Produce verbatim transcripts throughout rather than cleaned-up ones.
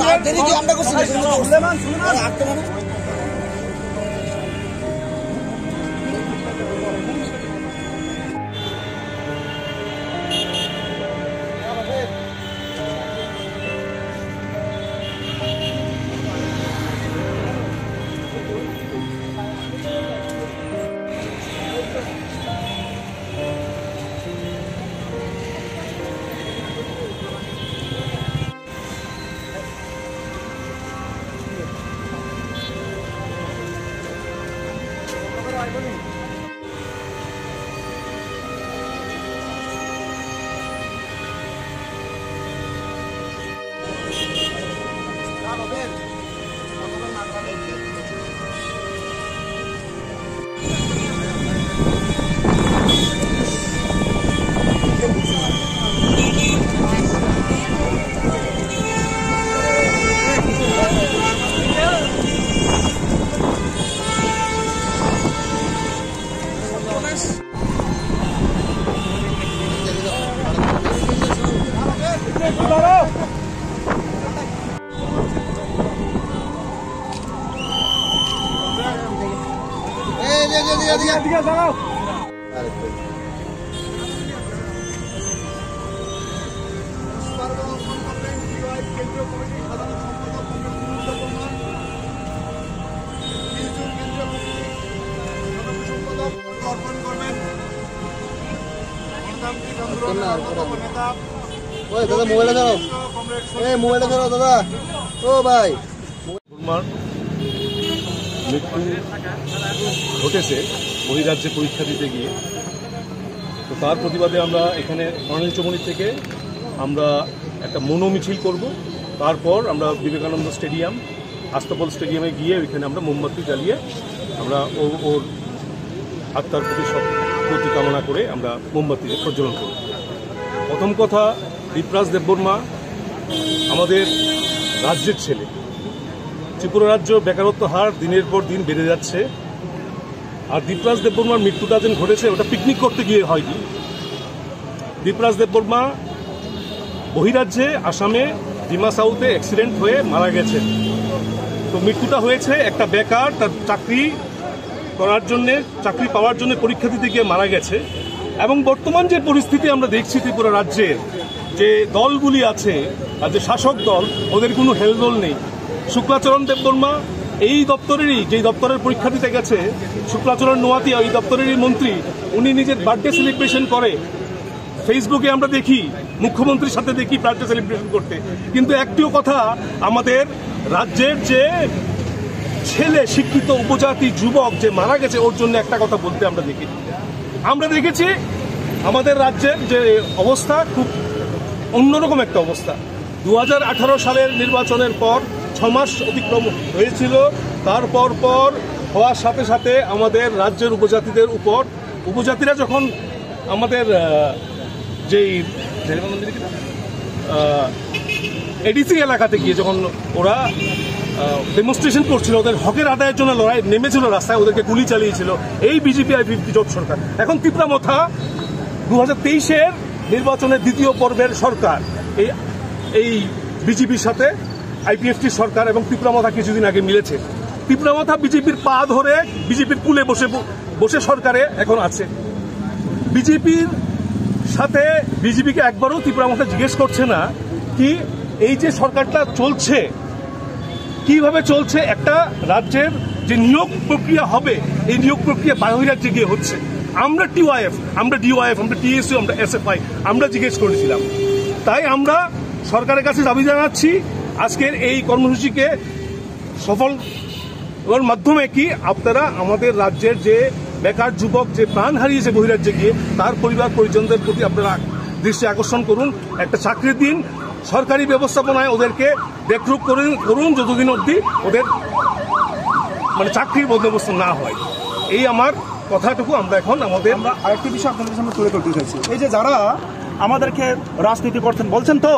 আর দেরি কি আমরা করছি না, তুমি করছো। আরে, আটকে মানে? অর্পণ করবেন। গণতান্ত্রিক আন্দোলনের অন্যতম নেতা, ওই দাদা, মোবাইলটা ধরো। কমরেড এই মোবাইলটা ধরো দাদা। ও ভাই। দেববর্মার মৃত্যু ঘটেছে বহিরাজ্যে পরীক্ষা দিতে গিয়ে। তো তার প্রতিবাদে আমরা এখানে কর্নেল চৌমুহনী থেকে আমরা একটা মৌন মিছিল করব। তারপর আমরা বিবেকানন্দ স্টেডিয়াম, আস্তাবল স্টেডিয়ামে গিয়ে ওইখানে আমরা মোমবাতি জ্বালিয়ে আমরা ও-, ওর আত্মার প্রতি সদ্গতি কামনা করে আমরা মোমবাতি প্রজ্বলন করব। প্রথম কথা, দ্বীপরাজ দেববর্মা আমাদের রাজ্যের ছেলে। ত্রিপুরা রাজ্য বেকারত্ব হার দিনের পর দিন বেড়ে যাচ্ছে। আর দ্বীপরাজ দেববর্মার মৃত্যুটা যেন ঘটেছে, ওটা পিকনিক করতে গিয়ে হয়নি। দ্বীপরাজ দেববর্মা বহিরাজ্যে আসামে ডিমা সাউথে অ্যাক্সিডেন্ট হয়ে মারা গেছেন। তো মৃত্যুটা হয়েছে একটা বেকার, তার চাকরি করার জন্যে, চাকরি পাওয়ার জন্য পরীক্ষা দিতে গিয়ে মারা গেছে। এবং বর্তমান যে পরিস্থিতি আমরা দেখছি ত্রিপুরা রাজ্যে, যে দলগুলি আছে আর যে শাসক দল, ওদের কোনো হেলদোল নেই। শুক্লাচরণ দেববর্মা এই দপ্তরেরই, যেই দপ্তরের পরীক্ষা দিতে গেছে শুক্লাচরণ নোয়াতিয়া, ওই দপ্তরেরই মন্ত্রী, উনি নিজের বার্থডে সেলিব্রেশন করে। ফেসবুকে আমরা দেখি, মুখ্যমন্ত্রীর সাথে দেখি বার্থডে সেলিব্রেশন করতে, কিন্তু একটিও কথা আমাদের রাজ্যের যে ছেলে, শিক্ষিত উপজাতি যুবক যে মারা গেছে, ওর জন্য একটা কথা বলতে আমরা দেখি। আমরা দেখেছি আমাদের রাজ্যের যে অবস্থা, খুব অন্যরকম একটা অবস্থা। দু হাজার আঠারো সালের নির্বাচনের পর ছ মাস অতিক্রম হয়েছিল, তার পর পর হওয়ার সাথে সাথে আমাদের রাজ্যের উপজাতিদের উপর, উপজাতিরা যখন আমাদের, আহ, যেই, আহ, এডিসি এলাকাতে গিয়ে যখন ওরা, আহ, ডেমনস্ট্রেশন করছিল, ওদের হকের আদায়ের জন্য লড়াই নেমেছিল রাস্তায়, ওদেরকে গুলি চালিয়েছিল এই বিজেপি আইপিএফটি জোট সরকার। এখন তিপ্রা মথা দু হাজার তেইশের নির্বাচনের দ্বিতীয় পর্বের সরকার, এই, এই বিজেপির সাথে আইপিএফটি সরকার এবং তিপ্রা মথা কিছুদিন আগে মিলেছে। তিপ্রা মথা বিজেপির পা ধরে বিজেপির কুলে বসে, বসে সরকারে এখন আছে। বিজেপির সাথে, বিজেপিকে একবারও তিপ্রা মথা জিজ্ঞেস করছে না কি এই যে সরকারটা চলছে, কিভাবে চলছে একটা রাজ্যের যে নিয়োগ প্রক্রিয়া হবে, এই নিয়োগ প্রক্রিয়া বহিরাজ্যে গিয়ে হচ্ছে। আমরা টিওয়াইএফ, আমরা ডিওয়াইএফ, আমরা টিএসইউ, আমরা এসএফআই, আমরা জিজ্ঞেস করেছিলাম। তাই আমরা সরকারের কাছে দাবি জানাচ্ছি আজকের এই কর্মসূচিকে সফল ওর মাধ্যমে কি আপনারা আমাদের রাজ্যের যে বেকার যুবক যে প্রাণ হারিয়েছে বহিরাজ্যে গিয়ে, তার পরিবার পরিজনদের প্রতি আপনারা দৃষ্টি আকর্ষণ করুন, একটা চাকরি দিন, সরকারি ব্যবস্থাপনায় ওদেরকে দেখরুখ করুন, করুন যতদিন অবধি ওদের মানে চাকরির বন্দোবস্ত না হয়। এই আমার কথাটুকু আমরা এখন আমাদের আমরা আরেকটি বিষয় আপনাদের সামনে তুলে ধরতে চাইছি। এই যে যারা আমাদেরকে রাজনীতি করছেন বলছেন তো,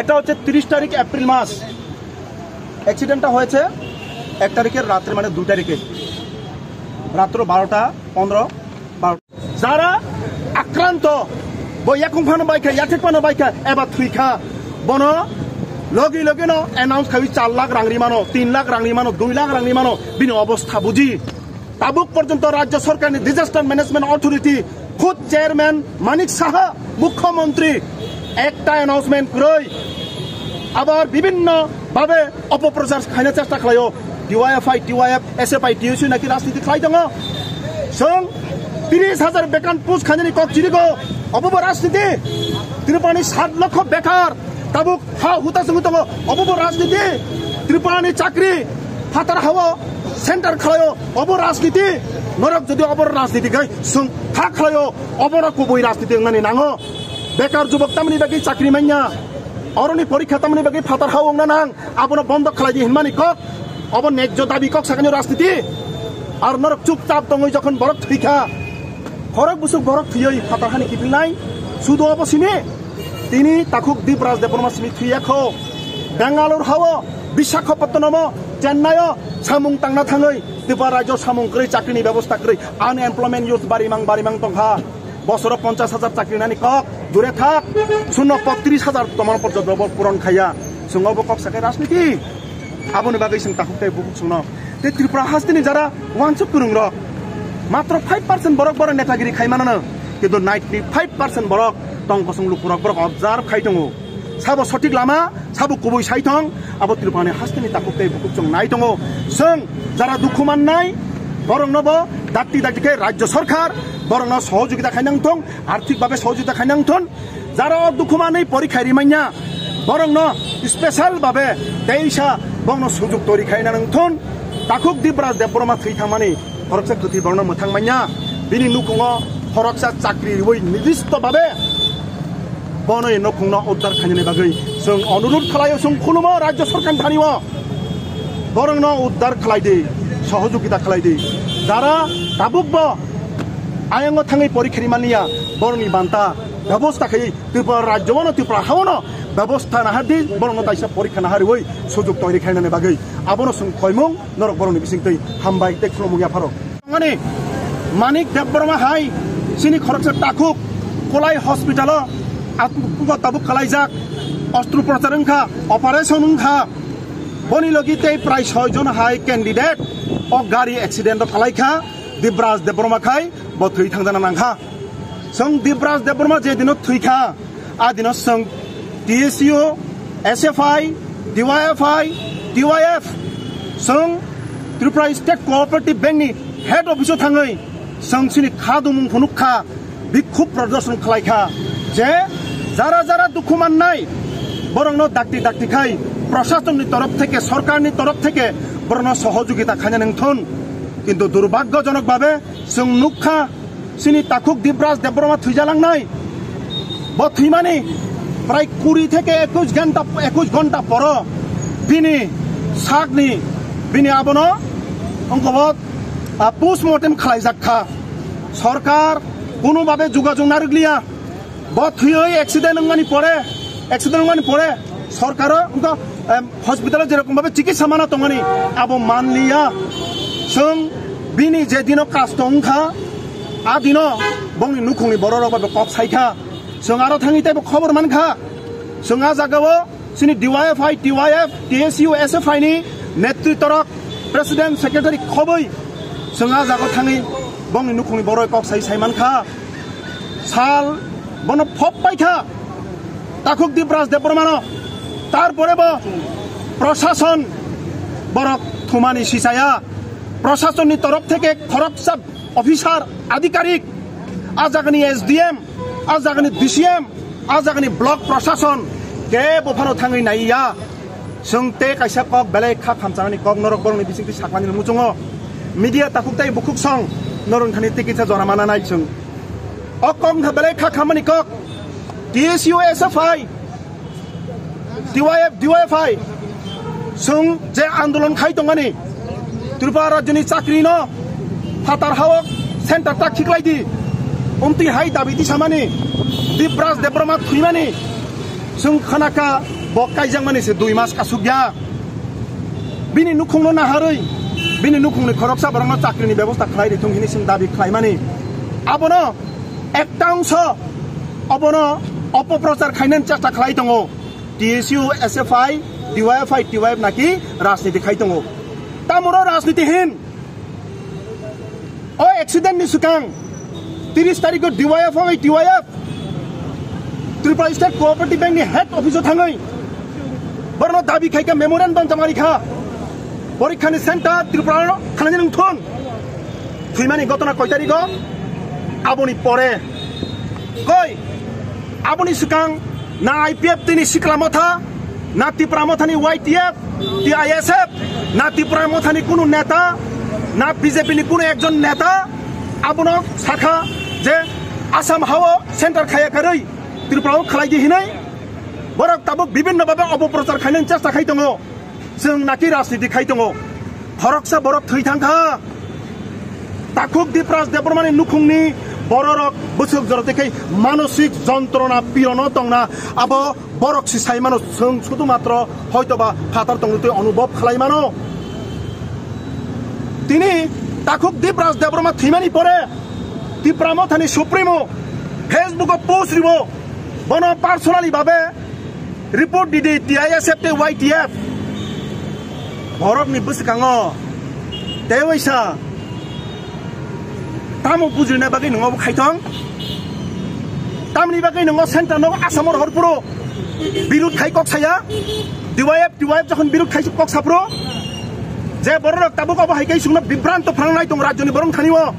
এটা হচ্ছে তিরিশ তারিখ এপ্রিল মাস, অ্যাক্সিডেন্টটা হয়েছে এক তারিখের রাত্রে, মানে দুই তারিখে রাত্র বারোটা পনেরো, বারোটা। যারা আক্রান্ত, bo yakung phano baikha, yathek phano baikha, eba thwikha, bono Logi logi no announce khawi char lakh rang ri mano, tin lakh rang ri mano, dui lakh rang ri mano, bini obostha buji. Tabuk porjonto Rajya Sorkarni Disaster Management Authority, khud chairman Manik Saha, Mukhyamantri, ekta announcement kwrwi. Abar bibhinno bhabe opoprochar khaina chesta khlaio. D Y F I, T Y F, S F I, T S U naki rajniti khlai tongo. Chwng tris hajar bekan post khainani kok chirigo, obo bo rajniti. Tripurani sat lokho bekar, tabuk ha huta chwngwi tongo, obo bo rajniti. Tripurani chakri phatar hao center khlaio, obo rajniti. Norok jodi obo rajniti khai chwng kha khlaio, obono kubui rajniti wngnani nango. Bekar jubok tamni bagwi chakri manya, oroni porikha tamni bagwi phatar hao wngna nang, abono bondo khlai di hinmani kok. Obo nejjo dabi kok sakani rajniti. Ar norok chupchap tongwi jokhon borok thwikha, khorok busuk borok thwiwi phatar hani kiphilnai, sudo obo simi. Tini takhuk Dipraj Debbarma simi thwiya kho. Bangalore hao, Visakhapatnamo, Chennai o samung tangna thangwi, Tripura rajyo samung kwrwi, chakrini bebosta kwrwi, unemployment youth barimang barimang tongkha. Bosoro ponchas hajar chakri nani kok, dure thak, suno po tris hajar tomon porjonto bo puron khaiya. Chwng obo kok sakai rajniti. Aboni bagwi chwng takhuk tei bukhuk chwngno. Tei Tripura hasteni jara wansuk kwrwngrok, matro five percent borok borok netagiri khai manano, kintu ninety five percent borok tong kosong lukurok borok observe khai tongo. Sabo sothik lama, sabo kubui sai thong, abo Tripurani hasteni takhuk tei bukhuk chwng nai tongo. Chwng jara dukhu mannai, borokno bo dakti dakti khe Rajya Sorkar borokno sohojogita khainang thung, arthik babe sohojogita khainang thung. Jara o dukhu manwi porikha rimanya, borokno special babe teisa borokno sujuk tori khainang thung. Takhuk Dipraj Debbarma thwi thangmani khoroksa kwthwi borokno mwthang manya, bini nukhungo khoroksa chakri riwi nidisto babe bono e nukhungno uddar khainani bagwi chwng onurudh khlaio, chwng khulumo Rajya Sorkar thani o borokno uddar khlai di, sohojogita khlai di. Jara tabuk bo ayango thangwi porikha rimaniya, borokni banta bebosta khai Tripura rajyo wano, Tripura hawano bebosta nahar di, borokno taisa porikha nahar riwi sujuk toiri khainani bagwi. Abono chwng khoimung norok borokni bisingtwi hambai tei khulumung yapharo. Ani Manik Debbarma hai chini khoroksa takhuk Kolai hospital o atwk tabuk kalaijak, ostroprochar wngkha, operation wngkha. Boni logi tei prai soi jon hai candidate o gari accident o kalaikha, Dipraj Debbarma khai bo thwi thangjana nangkha. Chwng Dipraj Debbarma je dino thwikha, a dino chwng T S U, S F I, D Y F I, T Y F, chwng Tripura State Cooperative Bank ni head office o thangwi chwng chini kha dumung phunuk kha, bikhub pradarshon khlai kha je jara jara dukhu mannai borokno dakti dakti khai prashason ni torof theke, sorkar ni torof theke borokno sohojogita khaina nangthun. Kintu durbhagyojonok babe chwng nukha, chini takhuk Dipraj Debbarma thwijalangnai. Bo thwimani prai kuri theke ekush ghonta, ekush ghonta poro bini sakni, bini abono wngkha bo, ah, postmortem khlaijak kha. Sorkar kunu babe jugajug narwkliya. Bo thwiwi accident wngmani pore, accident wngmani pore sorkaro wngkha, em, hospital o jerokom babe chikitsa mana tongmani abo manliya. Chwng bini je dino kasto wngkha, a dino bongni nukhungni bororok bai kok saikha. Chwng aro thangwi teibo khobor mankha. Chwng a jagao chini D Y F I, T Y F, T S U, S F I ni netritorok, president, secretary khobwi chwng a jagao thangwi bongni nukhungni borok kok sai sai mankha. Sal bono phop paikha. Takhuk Dipraj Debbarmano. Tarpore bo prashason borok thumani sichaya. Prashasonni torof theke khoroksa officer, adhikarik, a jagani S D M, a jagani D C M, a jagani block prashason kebo phano thangwi naiya. Chwng tei kaisa kok belai kha khamchanani kok norok borokni bisingtwi sakmani muchungo. Media takhuk tei bukhuk song norok thani tikisa jora mana nai chwng. O kok wngkha belai kha khamani kok. T S U, S F I, T Y F, D Y F I, chwng je andolon khai tongmani, Tripura rajyoni chakrino phatar hao center ta khiklai di, umtwi hai dabi tisamani, Dipraj Debbarma thwimani, chwng khanakha bo kaijakmani se dui mas kasukya. Bini nukhungno naharwi, bini nukhungni khoroksa borokno chakrini bebosta khlai rithung hini chwng dabi khlaimani. Abono ekta ongso obono opoprochar khainani chesta khlai tongo. T S U, S F I, D Y F I, T Y F naki rajniti khai tongo. Tamoro rajniti hin. O accident ni swkang tiris tarikh o D Y F bai T Y F Tripura State Cooperative Bank ni head office o thangwi borno dabi khai kha, memorandum jama ri kha. Porikha ni center Tripura no khalai nung thun. Thwimani gotona koi tarikh o? Aboni pore. Koi? Aboni swkang na I P F T ni Sikla Motha, na Tipra Motha ni Y T F, T I S F, na Tipra Motha ni kunu neta, na B J P ni kunu ekjon neta abono sakha je Assam hao center khaya karwi Tripura o khalai di hinai. Borok tabuk bibinno babe opoprochar khainani chesta khai tongo. Chwng naki rajniti khai tongo. Khoroksa borok thwi thang kha. Takhuk Dipraj Debbarmani nukhungni bororok bwswk jora tei khai manosik jontrona pirono tongna abo borok si sai mano, chwng sudu matro hoitoba phatar tongwi twi onubhob khlai mano. Tini Takhuk Dipraj Debbarma thwimani pore Tipra Mothani Supremo Facebook o post ribo, bono personally babe report di di T I S F tei Y T F. Borok ni bwskango tei waisa tamo bujina bagwi nungo bo khaithong. Tamni bagwi nungo center no Assam o rohor puro birut khai kok saya. D Y F, T Y F jokhon birut khai kok sapro je borok tabuk obo hai kai sungno bibranto phrang nai tong rajyoni borong thani o.